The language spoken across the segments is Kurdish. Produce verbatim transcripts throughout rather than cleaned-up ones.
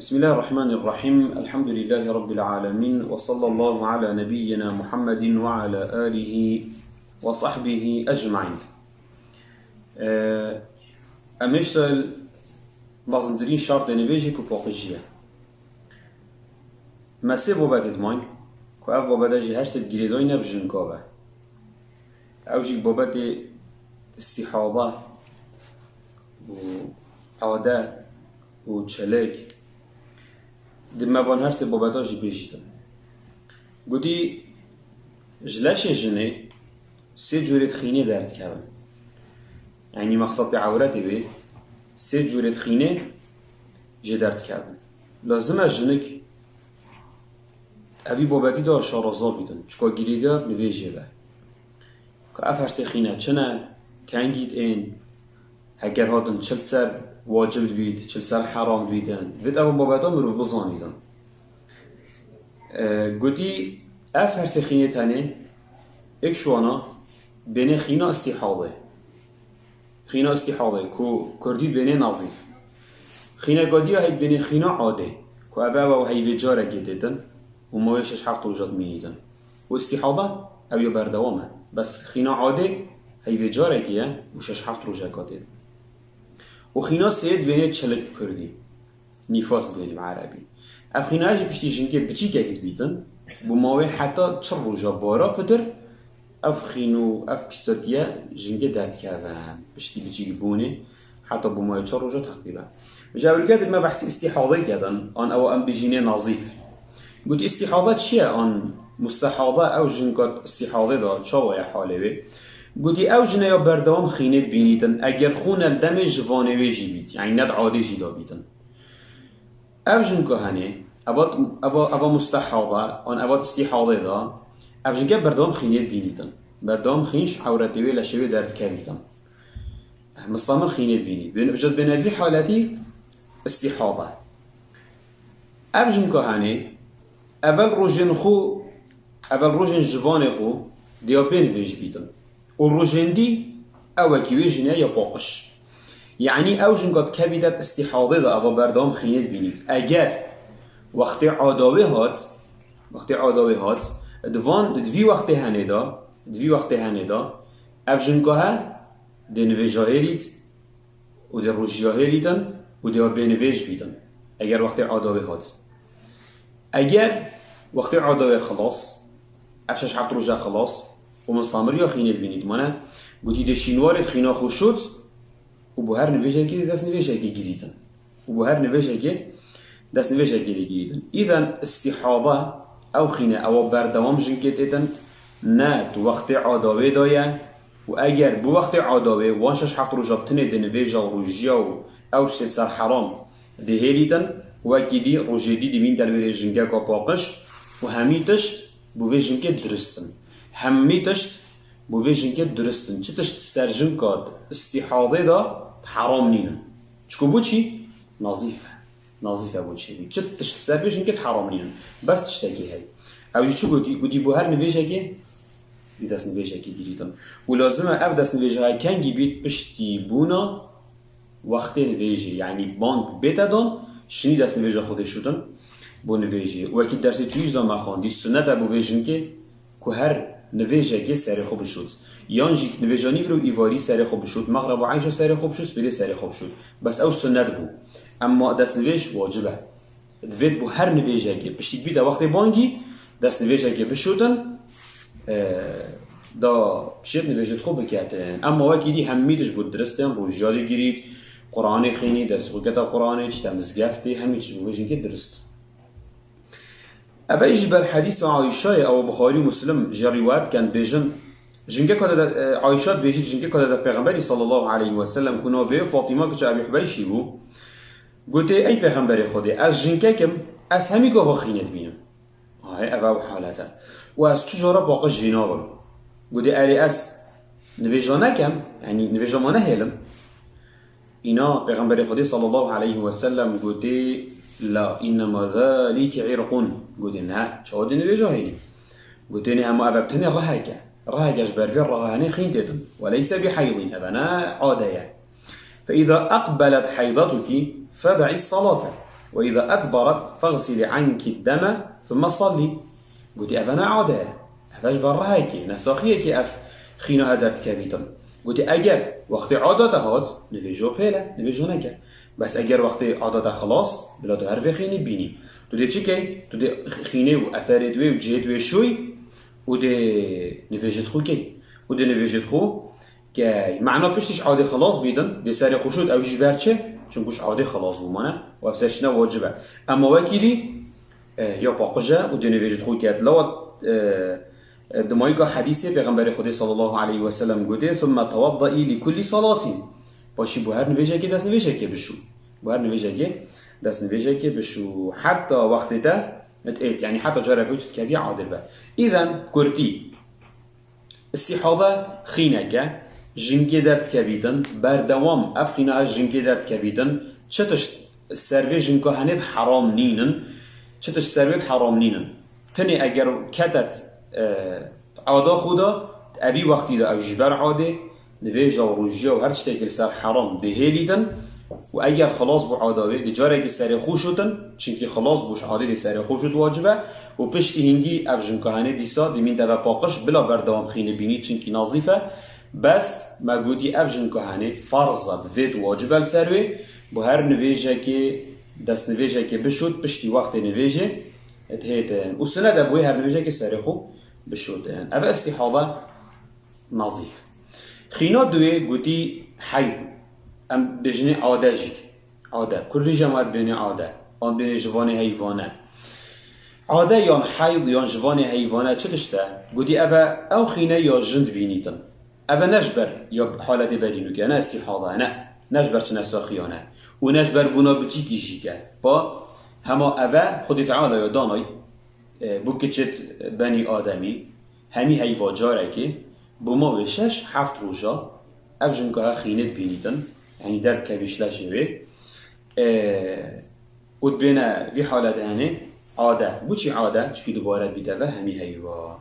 بسم الله الرحمن الرحيم. الحمد لله رب العالمين. وصلى الله على نبينا محمد وعلى آله وصحبه أجمعين. Ee, em êşta li mezintirîn şartê nivêjê ku paqijî ye. Me sê babetê dimayîn ku ev babete jî her sê girêdayî ne bi jinka be. Ew jî babetê îstîhada û ade û çelek. Di me van her sê babeta jî bêjîtin. Gotî, ji leşê jinê sê cûrê xînê derdikevin. Yanî mexsed pê ewretê wê sê cûrê xînê jê derdikevin. Lazim e jinik evî babetî de şaraza bîtin. Çika girêdayî nivêjê be. Ka ev her sê xîne çi ne, kengî tên, heger hatin çil ser wacib dibît, çil ser heram dibîtin. Vêt ev babeta mirov bizanîtin. E, gotî, ev her sê xînê tenê, êk şwana, bênê xîna îstîhadê. Xîna îstîhadê, ku kurdî bênê nazîf. Xîneka dî ya hey bênê xîna adê, ku ev ew heyvê carekê têtin û mawê şeş heft roja dimînîtin. Û îstîhada ew ya berdewam e. Bes xîna adê heyvê carekê ye û şeş heft rojeka tê. Û xîna sêyê dibênê çelik kurdî. Nîfas dibênê bi erebî. Ev xîna jî piştî jinkê biçîkekî dibîtin, bi mawê heta çil roja bara pitir, ev xîn û ev pîsatiye jinkê derdikevin. Piştî biçîk bûnê, heta bi mawê çar roja teqrîben. Ji ewilke dime behsî îstîhadê kedin, an ew em bijînê nazîf. Gotî îstîhada çi ye? An mustehada ew jinka îstîhadê de çawa ye halê wê? Gotî ew jine ya berdewam xînê dibînîtin, eger xûn el demê ji vanê wê jî bît, yanî ne di adê jî de bîtin. Ev jinka henê, eva, eva, eva mustehada, an eva îstîhadê de, ev jinke berdewam xînê dibînîtin. Berdewam xîn ji ewretê wê leşê wê derdikevîtin. Mistamir xînê dibînî. Bên, ji dibêne vî haletî îstîhada. Ev jinka henê, evel rojên xwe, evel rojên jivanê xwe, diya bên vêj bîtin. Û rojên dî ew wekî wê jî ne ya paqij. Yanî ew jinka dikevî der îstîhadê de eva berdewam xînê dibînît. Eger wextê ada wê hat, wextê ada wê hat, di van, di vî wextê henê de, di vî wextê henê de, ev jinka he dê nivêja hêlît û dê rojiya hêlîtin û dê bênivêj bîtin. Eger wextê ada wê hat. Eger wextê ada wê xilas, ev şeş heft roja xilas û mistamir ya xînê dibînît mane, gotî dê şînwarê xîna xwe şût û bo her nivêjekê dest nivêjekê girîtin. Û bo her nivêjekê dest nivêjekê lê girîtin. Îden îstîhada ew xîne ewa berdewam jinkê têtin, ne di wextê ada wê de ye û eger bi wextê ada wê wan şeş heft roja bi tinê dê nivêja û rojiya û ew sê ser heram dê hêlîtin, wekî dî rojê dî dibîn dervêrê jinkeka paqij û hemî tişt bo vê jinkê dirist in. Hemî tişt bo vê jinkê dirist in. Çi tişt ser jinka di îstîhadê de di heram nînin. Çiku bo çî? Nazîf e. Nazîf e bo çêbî. Çi tişt ser vê jinkê di heram nînin. Bes tiştekê heye. Ew jî çi gotî? Gotî bo her nivêjekê dê destnivêjekê girîtin. Û lazim e ev destnivêja kengî bît piştî bûna wextê nivêjê, yanî bang bête dan, şinî destnivêja xwe dê şûtin bo nivêjê. Wekî dersê çûyîş de me xwendî, sunet e bo vê jinkê ku her nivêjekê serê xwe bişût. Yan jî nivêja nîvro û îvarî serê xwe bişût, mexreb û eyşa serê xwe bişût, spêrê serê xwe bişût. Bes ew sunet bû. Emma destnivêj wacib e. Divêt bo her nivêjekê, piştî bîte wextê bangî, destnivêjekê bişûtin, e, da pişêt nivêjê xwe biketin. Emma wekî dî hemî tişt bo dirist in, rojiya dê girît, Quranê xînî, dest xwe kete Quranê, çite mizgeftê, hemî tişt bo vê jinkê dirist. Eve ji ber hedîsa Ayşe ye, ew Buxarî û Muslim jê rîwayet dikin, dibêjin, jinkeka de, e, Ayşe dibêjît, jinkeka de Pêxemberî sallallahu aleyhi ve sellem ku navê Fatîma kiça Ebî Hubeyşî bû, gotê, ey Pêxemberê Xwedê, ez jinkek im, ez hemî gava xînê dibînim. Hay, ev ew halet e. Û ez tu cara paqij jî nabim. Gotê, erê ez nivêja nekem, yanî nivêja ma nehêlim. Îna Pêxemberê Xwedê sallallahu aleyhi ve sellem gotê, la, innema zalike irqun. Gotê, ne, çawa dê nivêja hêlî? Gotê, ne, hema ev tenê rehek e. Rehek e ji ber vê reha henê xîn têtin. Ve leyse bi heydin, ev ne ade ye. Fe iza aqbelet heydatuki feda'i salate. وإذا أدبرت فاغسلي عنك الدم ثم صلي. Gotî, eve ne ade ye. Eve ji ber rehekê, nesaxiyekê ev xîna he derdikevîtin. Gotî, eger wextê ada te hat, nivêjo pêle, nivêjo neke. Bes eger wextê ada te xilas, bila tu her vê xînî bînî. Tu dê çi key? Tu dê xînê û etherê wê û cihê wê şûy û dê nivêjit xwe key. Û dê nivêjit xwe key. Mana piştî ji adê xilas bîtin, dê serê xwe şût, ew ji ber çi? Çunku ji adê xilas bû, mane? Û ev serşîna wacib e. Ema wekî dî, e, ya paqij e û dê nivêjit xwe ket. Lawa, e, e, dimayîka hedîsê Pêxemberê Xwedê sallallahu aleyhi ve sellem gotê, ثم توضئي لكل صلاة. Paşî bo her nivêjekê destnivêjekê bişû. Bo her nivêjekê destnivêjekê bişû. Heta wextê te, et, et, yani heta careke tu dikevî adil be. Îden kurtî, Îstîhade xînek e, jinkê derdikevîtin, berdewam ev xîna he jinkê derdikevîtin, çi tişt ser vê jinka henê di heram nînin, çi tişt ser vê di heram nînin. Tinê eger ketet, e, ada xwe de, evî wextî de ew ji ber adê, nivêja û rojiya û her tiştekî li ser heram dê hêlîtin û eger xilas bû ada wê, dê carekê serê xwe şûtin, çimkî xilas bû ji adê dê serê xwe şût wacib e û piştî hingî ev jinka henê dîsa dê mîn deve paqij bila berdewam xînê bînî, çimkî nazîf e. Bes me gotî ev jinka henê ferz e, divêt wacib e li ser wê, bo her nivêjekê, destnivêjekê bişût, piştî wextê nivêjê dihêtin. Û sinet e bo wê her nivêjekê serê xwe bişûtin. Ev e îstîhade nazîf. Xîna duwê gotî heyd. Em bêjinê ade jî. Ade. Kurdî jî em ê bênê ade. An bênê jivanê heyvane. Ade yan heyd yan jivanê heyvane çi tişt e? Gotî ev e ew xîne ya jin dibînîtin. Ev e ne ji ber ya haletê berî nûke, ne îstîhada, ne. Ne ji ber çi nesaxiya ne. Û ne ji ber bûna biçîkî jî ke. Pa hema ev e Xwedê Teala ya danay, e, bo kiçit benî Ademî, hemî heyva carekê, bo mawê şeş heft roja, ev jinka he xînê dibînîtin, yanî derdikevî ji leşê wê. E, û dibêne vî haletê henê ade. Bo çi ade? Çikî dubare dibîte ve hemî heyva.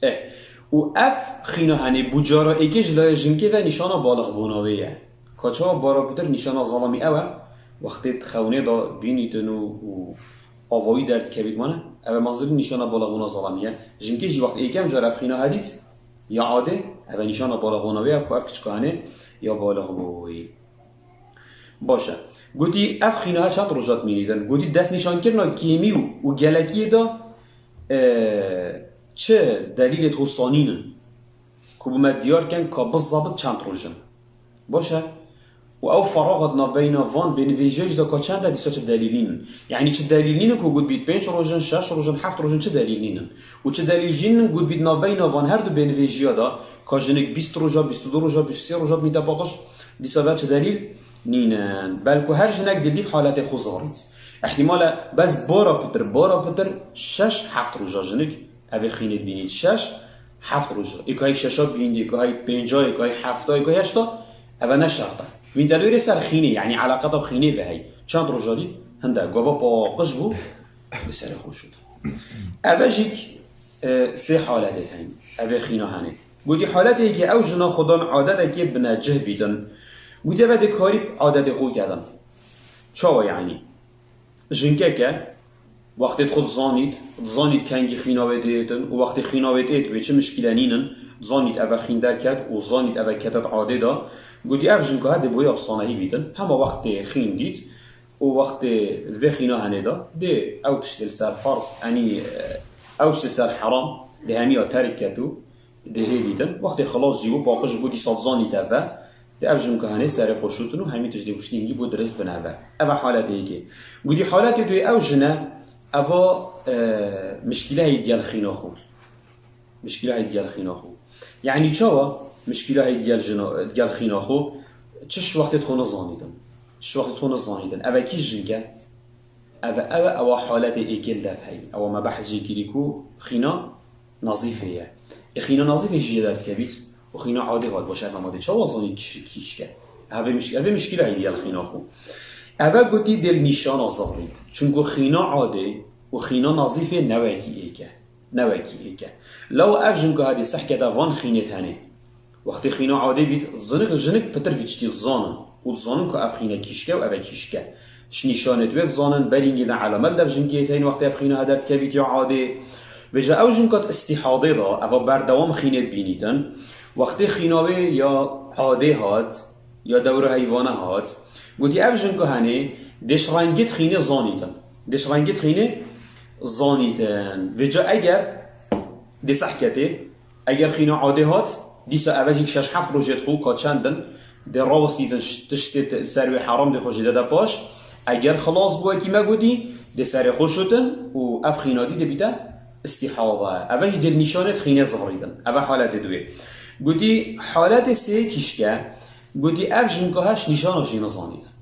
E, û ev xîna henê bo cara êkê ji layê jinkê ve nîşana balixbûna wê ye. Ka çawa bara pitir nîşana zelamî ew e, wextê di xewnê de bînîtin û, û avayî derdikevît mane, ev e mazirî nîşana balixbûna zelamî ye. Jinkê jî wext êkem car ev xîna hedît, ya adê, ev e nîşana balixbûna wê ye ku ev kiçika henê ya balix bûyî. Baş e. Gotî, ev xîna he çend roja dimînîtin? Gotî, destnîşankirina kêmî û, û gelekiyê de, e, çi delîlê xwe sanînin? Ku bi me diyar ken ka bizabit çend roj in. Baş e. Û ew feraxa di navbeyna van bênivêjiya jî de ka çend e, dîsa çi delîl nînin. Yanî çi delîl nînin ku got bît pênc roj in, şeş roj in, heft roj in, çi delîl nînin. Û çi delîl jî nînin got bît navbeyna van her du bênivêjiya de ka jinik bîst roja, bîst û du roja, bîst û sê roja bîte paqij, dîsa ve çi delîl nînin. Belku her jinek dilîf haletê xwe zarît. Îhtîmal e bes bara pitir, bara pitir şeş heft roja jinik Evê xînê dibînît şeş, heft roj. Êka hey şeşa bîndî, êka hey pênca, êka hey hefta, êka hey heşta. Eve ne şert e. Vîn te dûrê ser xînê, yanî eleqeta bi xînê ve hey. Çend roja dît? Hinde, gava paqij bû, bi serê xwe şût. Eve jîk, e, sê haletê hene. Evê xîna hene. Gotî haletê yekê ew jina xwedan adeteke binecih bîtin. Gotî eve dê karî adetê xwe kedin. Çawa yanî? Jinkeke, wextê xwe dizanît, dizanît kengî xîna wê dihêtin û wextê xîna wê têt wê çi mişkîle nînin, dizanît eve xîn derket û zanît eve ketet adê de, gotî ev jinka he dê boyê afsanehî bîtin. Hema wextê xîn dît û wextê vê xîna henê de, dê ew tiştê li ser ferz, enî, e, ew tiştê ser heram, dê hemiya terk ket û dê hê dîtin. Wextê xilas jî bû, paqij bû, dîsa dizanît eve, dê ev jinka henê serê xwe şûtin û hemî tişt dê piştî hingî bû dirist bin eve. Eva haletê yekê. Gotî haletê duyê ew jine, eva, e, mişkîle heyî digel xîna xwe. Mişkîle heyî digel xîna xwe. Yanî çawa? Mişkîle heyî digel jina, digel xîna xwe. Çi ji wextê xwe nizanîtin. Ji wextê xwe nizanîtin. Eve kî jinke? Eve, eve, ewa haletê êkê li dev heyî. Ewa me behs jê kirî ku xîna nazîfê ye. Ê xîna nazîfê jî jê derdikevît û xîna adê hat, baş e, ev me dê çawa zanî kîş-, kîşke? Eve mişk-, eve mişkîla heyî digel xîna xwe. Eve gotî dê li nîşana zexlît. Çunku xîna adê û xîna nazîfê ne wekî êk e. Ne wekî êk e. Law ev jinka hadê sehketa van xînê tenê. Wextê xîna adê bît, zinik, jinik pitir vî tiştî zanin û dizanin ku ev xîne kîşke û eve kîşke. Ji nîşanê wê dizanin, berîngê de elemet li jinkê tên wextê ev xîna heder dikevît ya adê. Vêca ew jinka di îstîhadê de, eva berdewam xînê dibînîtin. Wextê xîna wê ya adê hat, ya dewra heyvana hat, gotî ev jinka henê dê ji rengê di xînê zanîtin. Dê ji rengê di xînê zanîtin. Vêca eger dê sehketê, eger xîna adê hat, dîsa eve jî şeş heft rojê dixwe ka çend in, dê rawestîtin ş-, tiştê te-, ser wê heram dê xwe jê de de paş. Eger xilas bû wekî me gotî, dê serê xwe şutin û ev xîna dî dê bîte îstîhada. Eve jî dê nîşanê di xînê zivirîtin. Eve haletê diwê. Gotî haletê sê kîşke, gotî ev jinka heş nîşana jî nizanîtin.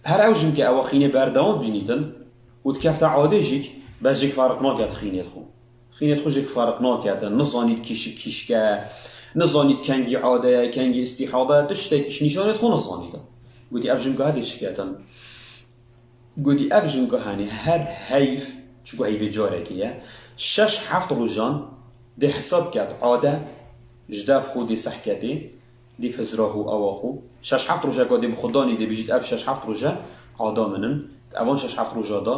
Her ew jinke ewa xînê berdewam bînîtin û dikefte adê jîk, bes jêk fariq naket xînê xwe. Xînê xwe jêk fariq naketin, nizanît kîşik kîşke, nizanît kengî ade ye, kengî îstîhade ye, tiştekî ji nîşanê xwe nizanîtin. Gotî ev jinka hedê çiketin. Gotî ev jinka henê her heyv, çiku heyvê carekê ye, şeş heft rojan dê hesab ket ade, ji dev xwe dê sehketê, lîf hizra xwe, ewa xwe. Şeş heft rojeka dê bi xwe danî dê bêjît ev şeş heft roje ada min in. Di evan şeş heft roja de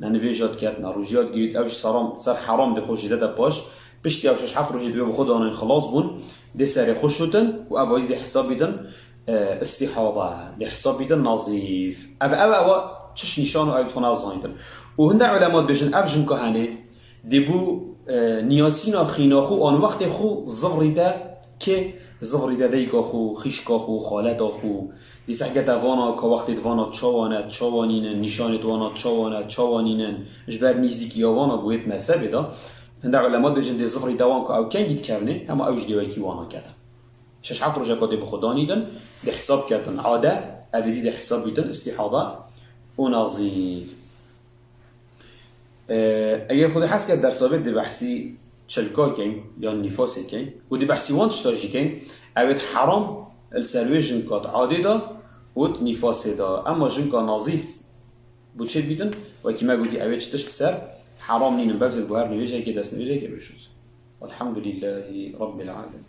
ne nivêja diket, ne rojiya digirît, ew ji seram, ser heram dê xwe jê de de paş. Piştî ew şeş heft rojê dê bi xwe danin xilas bûn, dê serê xwe şutin û ev dê hesabîtin, e, îstîhada, dê hesabîtin nazîf. Ev, ev, ewa çiş nîşan û ew xwe nazanîtin. Û hinde ulema dibêjin ev jinka henê, Dê bo, e, niyasîna xîna xwe an wextê xwe zivrî de kê, zivrî de dayika xwe, xîşka xwe, xaleta xwe. Dî sehkete vana ka wextê di vana çawa ne, çawa nînin, nîşanê di vana çawa ne, çawa nînin, ji ber nîzîkiya vana bi wê di mezhebê de. Hinde ulema dibêjin dê zivrî de wan ka ew kengî dikevnê, hema ew ji dê wekî wana kete. Şeş heft rojeka dê bi xwe danîtin, dê hesab ketin ade, ev êdî dê hesab bîtin îstîhada û nazîf. Eger Xwedê hez ket dersa vê dê behsî çilka keyn yan nîfasê keyn û dê behsî wan tişta jî keyn, ew ê di heram li ser wê jinka di adê de û di nîfasê de. Emma jinka nazîf bo çê dibîtin, wekî me gotî ew ê çi tişt li ser heram nînin, bes wê bo her nivêjekê destnivêjekê bêşûz. Welhamdulîllahî Rabbil Alemin.